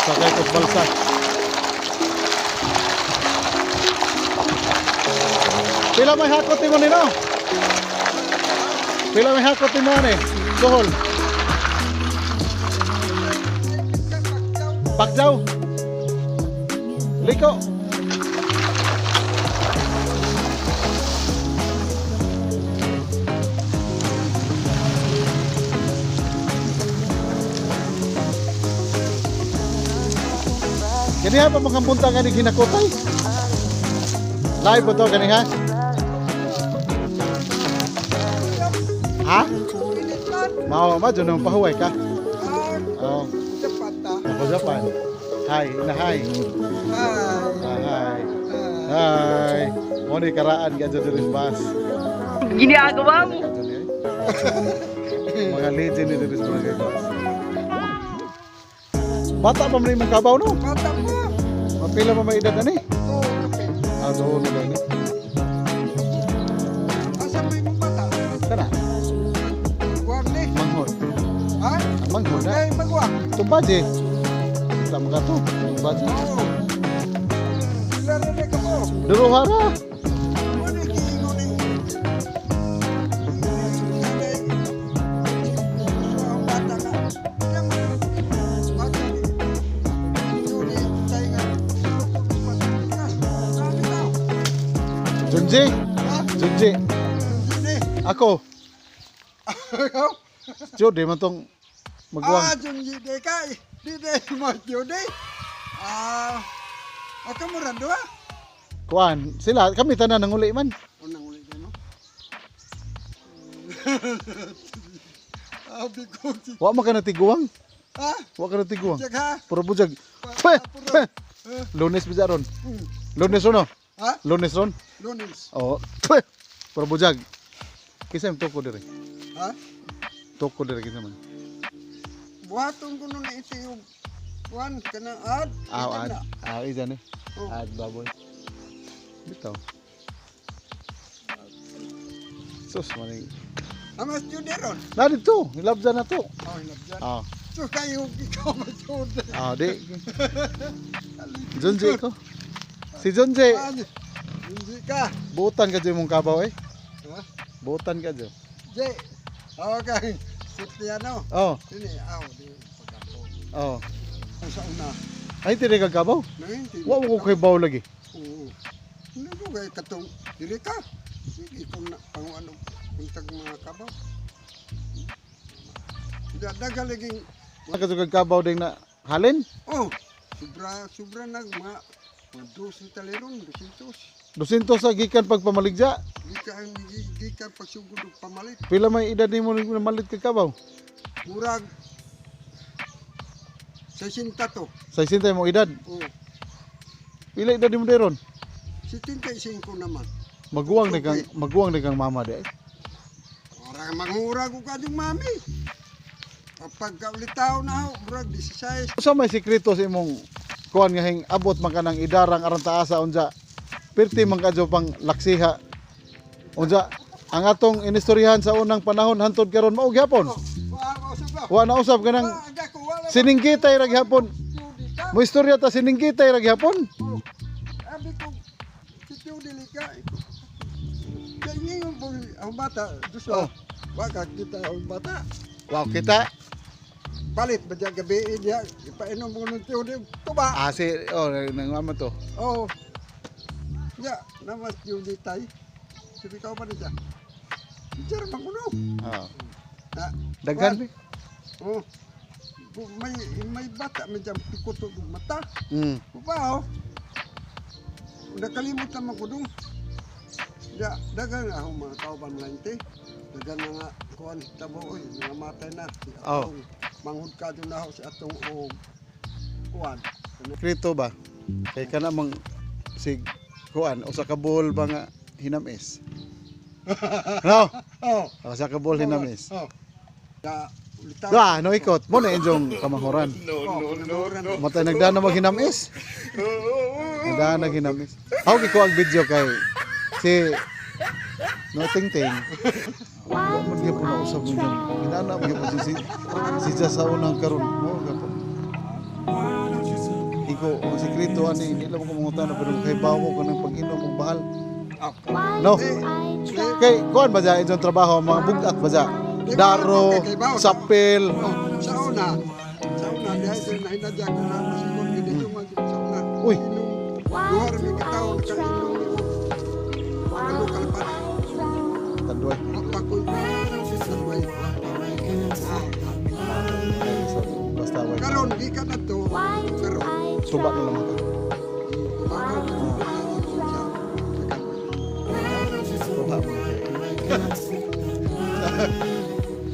Sakay ko balsa. Pila may hakot nimo nino? Pila may hakot nimo ni? Suhol. Pakjaw. Liko. Kaniha pa mga punta gani hinakotay. Live ba to kaniha? Ha? Mao ma jud nang pahuway ka. Oh, ako Japan. Hi, na hi. Ah, hi. Hi. Mo ni karaan ka diri sa bus. Ginagawa mo. Mga legend ni diri sa barangay bus. Bata pa man imong kabaw no? Bata pa. Mapila pa may edad ani? Oo, kape. Ah, doon na gani. Asa may mong bata? Kana, Huwag ni. manghod. Ha? Ang manghod na. Ay, magwag. Tumbaje. Tama ka to. Tumbaje. Oo. Sila rin ka mo. Duruhara. Ano kiingo ni? Ang bata ka. Bata ni. Yun eh, tayo nga. Sabi daw. Junji. Ha? Junji. Hindi. Ako. Ikaw? Jode man tong magwang. Ah, Junji de kay. Di de mo Jode. Ah, ako mo rando ah. Kuan, sila kami tanan nanguli man. Unang ulit no. Abi ko si Wa man ka natiguang. Ha? Wa ka natiguang. Check ha. Puro bujag. Pe, pe. Lunes bija ron. Lunes ron no? Ha? Lunes ron. Lunes. Oh. Pe. Puro bujag. Kinsa yung toko dire? Ha? Toko dire kinsa man? Buhaton ko nun ito yung kuan kanang ad. Aw, Ito ad. na. Aw, isa ni. Oh. Ad baboy. Bitaw. Sus, maning. Amas Jode ron. Na dito, hilabja na to. Oh, hilabjan. Ah, So kayo ikaw mas Jode. ah, di. Junji ko. Si Junji, Ah, Hindi ka. buutan ka dyan mong kabaw eh. Ha? Buutan ka dyan. Jay. Okay. Sitiano. Oh, Ini aw di pagkapo. oh. Ang sa una. Ay, tiri ka kabaw? Nanginti. Wa mo ko kay baw lagi. Oo. Hindi ko kay katong dili ka. Sige kung na pang ano untag mga kabaw. Daga laging Nakasugag kabaw ding na halin. oh, sobra sobra nag mga mga 12 taliron, 200. 200 sa gikan pagpamaligya. Gikan gikan pagsugod og pamalit. Pila may edad nimo namalit ka kabaw? Murag 60 to. 60 mo edad. Oh, Pila edad nimo deron? 75 naman. Maguwang ni kang mama di. Ay. Ora mangura ko kadong mami. Kapag kaulitaw na ako, murag 16. Usa may sikreto sa imong kuan nga hing abot man ka ng idarang aron taasa unja. Pirti man kadyo pang laksiha. Unja ang atong inistoryahan sa unang panahon hantod karon mao gyapon. Oh, wa usab ba? Wa na usab kanang Wa aga ko wala. siningkitay ra gyapon. Judi ka. Mo istorya ta siningkitay ra gyapon. Oh, abi ko si Judi ka. Kaya ngayon po ang bata, duso. Oh. Wa ka kita ang bata. Wow kita. Palit ba dyan gabi niya? Ipainom mo ng Judi. Tuba. Ah si oh nang to. Oh. Ya, namas Judi tay. Sabi ka pa niya. Bicara man kuno. Ah. Na, Daghan bi. oh. May may bata may dyan pikuto og mata. Ubaw. Nakalimot naman ko dong. Ya, dagan na akong mga kauban lante. Dagan na nga kuan tabo oy, mga matay na si Oh. atong manghud ka doon na ako si atong og kuan. Krito ba? Kay kana mang si kuan usa ka buhol ba nga hinamis. No, Oh. usa ka buhol hinamis. Oh. Ya, ulitaw. Ah, no ikot mo na inyong kamanghuran. No, no, no, no. Matay nagdana maghinamis. Nagdana naghinamis. Ako gikuha ang video kay si No Ting Ting. Wa man gyud na usab mo. Ginana man gyud si si Jas sa unang karon. Mo gapon. ko ang sikreto ani, hindi lang ko mangutana, pero kay bawo ko ng pag-inom og bahal. No. Kay kuan ba dyan inyong trabaho, mga bugat ba dyan? Daro, sapil. Oh, sa una, dahil sa nahinadya ko na masigod, ginito man sa una. Uy. Inom, duha ra mi ka taon ka inom nimo. Kalo kalapat, Tanduay. wa pa ko'y tanduay. Basta way. Karon di ka na to, karon Suba na lang ka. bakaw ka na siya. Suba mo na kayo.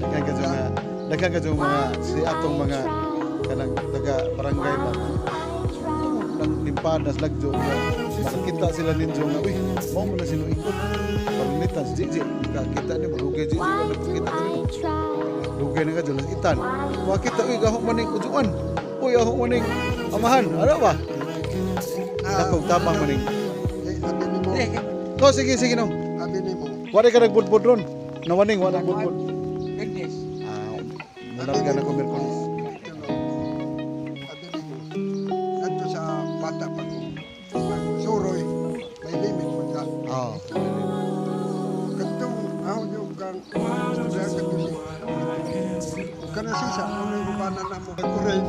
Daghan ka dyan nga, daghan ka dyan mga si atong mga kanang taga barangay ba. Nang limpadas lagjo nga makakita sila ninyo nga, uy, mao man na sino ikot. Parinitan si Gigi, makakita ni malugay Gigi, wala nakakita kanino. Dugay na ka dyan, itan. Makita, uy, gahok maning ujuan. Uy, ahok maning amahan. Ano ba? Dakong tabang maning. Eh, abi nimo, Oh, sige, sige no. abi nimo. Wala ka nagbudbud ron. Nawaning, wala nagbudbud. Goodness. Ah, mularga na ko Merkulis. Abi nimo. Adto sa bata pa ko. Suroy, may limit mo siya. Oh. Katong ako yung kang istorya kato si kana sisa ano yung ubanan na mo kuray.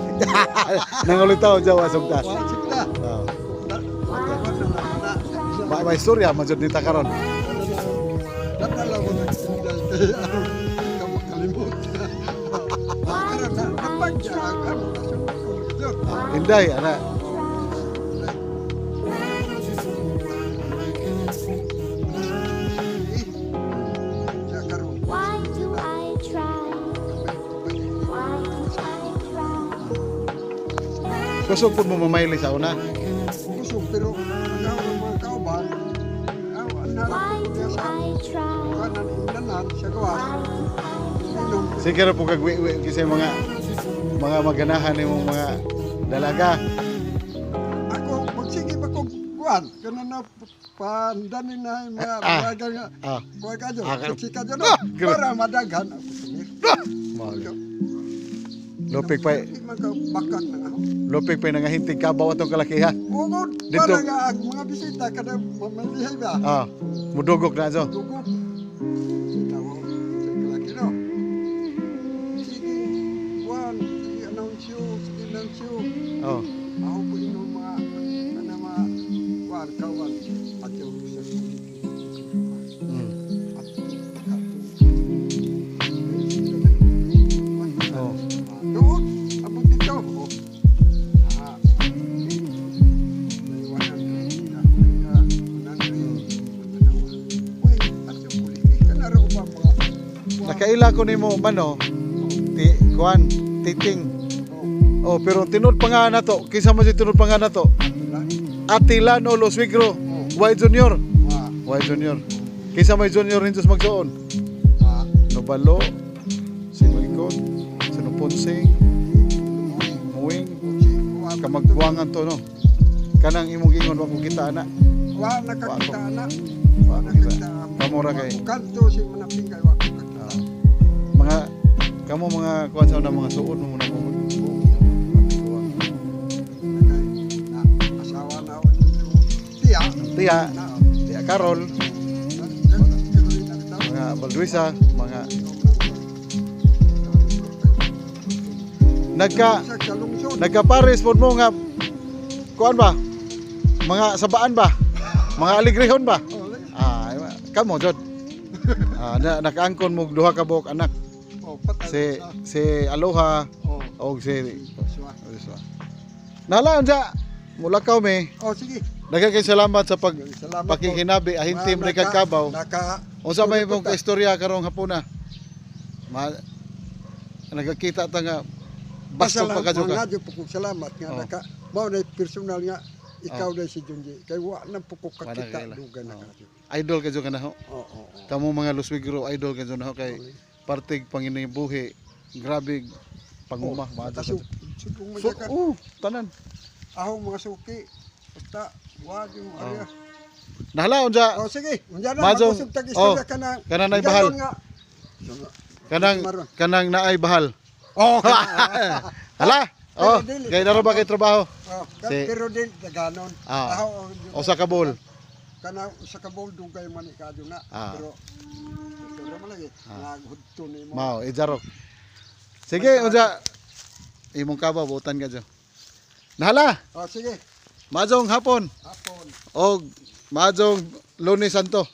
Nangulitaw jawa sugta. Wa sikta. Oh. Na na na na. Ba may istorya man jud nita karon. Dadala ko na tinday kay aron ka makalimot. Karon na napagya ang ano kasunod ko yun. Ah, Inday ana. Siya karon. Why do I try? Why do I try? Kusog pud mo mamayli sa una. Kusog pero ang ako ng mga kauban, ang Why narap do ko sa I try? kanan inanan sa gawas. Why do I Inom. Sige ra po kag wi kasi mga maganahan nimong mga dalaga. Ako, magsige ba kong kuwan? Ganun na, pandanin na yung mga bagay nga. Kuwan ka dyan, siksi ka dyan, no? Para madaghan ako sumir. Mao. Lupig pa Di man ka bakak na ako. lupig pa nangahintig ka bawa tong kalakiha. Ugod, Dito. para nga ang mga bisita kada mamalihay ba? Mudugok na jo. Dugog. Sitaw, sa kalaki, no? Sige, kuwan, sige, announce sige, announce. Oh. Ako po inyong mga, kana mga, kuwan, kawan, at yung sa Oh. Doon, abot dito. Oh. Ah, may 100, ah, 100, tanawa. Uy, at yung kuliki, kanaro ba mga Nakaila ko nimo mano ti kuan titing. Oh, Oh, pero tinud pa nga nato, kinsa man si tinud pa nga nato? wala. Atilano Loswigro, Oh, Y Junior. wa, Y Junior. Kinsa may junior ninyo sa magsuon? wa, Nobalo, sino ikon, sino Ponsing, lumoy, Muwing, si, wa, kamagbuangan to no. Kanang imong gingon wa ko kita ana. Wa nakakita na. Wa Wa ko kita. nakakita. Kamo ra kay Wa Kanto si manaping kay wa kakita. Mga kamo mga kuan sa una mga suod mo na mo. Nakay, na, asawa na ako yung tiya. Tiya, Na, Tiya Carol, mga Balduisa, mga nagka nagkapares pod mo nga kuan ba? Mga sabaan ba? Mga aligrehon ba? Ah, kamo jud. Ah, na, nakaangkon mo duha ka buok anak si si Aloha og si Nala unsa mulakaw mi. Oh, sige. Daghan kay salamat sa pag Salamat po. pakikinabi ahintim Mga ni kag kabaw. Naka Unsa may imong istorya karong hapuna? Ma nagakita ta nga basto pa kadyo ka. Mga po kong salamat nga Oh. naka mao na personal nga ikaw na si Junji kay wa na po ko Wa na kakita kaila. duga na Oh. kadyo. Idol kadyo ka na ho. Oo. Kamo mga Luswigro idol kadyo na ho kay partig panginibuhi. Grabe panguma Oh, maadto kaso ka. sugong So, majakan. oh, tanan. Ako mga suki. Basta wa yung area. Nahala unsa Oh, sige. Unya na Majong- mag-usog tag oh, istorya ka na. kana na'y bahal. Nga. Kanang Maron. kanang naay bahal. Oh, kana. Hala. Oh, Pero dili. kay naro ba kay trabaho? Oh, pero dili daganon. Ah. Aho, Usa ka bowl. Kana sa kabol dugay man ni kadyo na. Pero pero man lagi naghudto nimo. Mao, ijarok. Sige, unsa imong kabaw butan ka dyan. Nahala, Oh, sige. majong hapon Hapon. og majong Lunes Santo.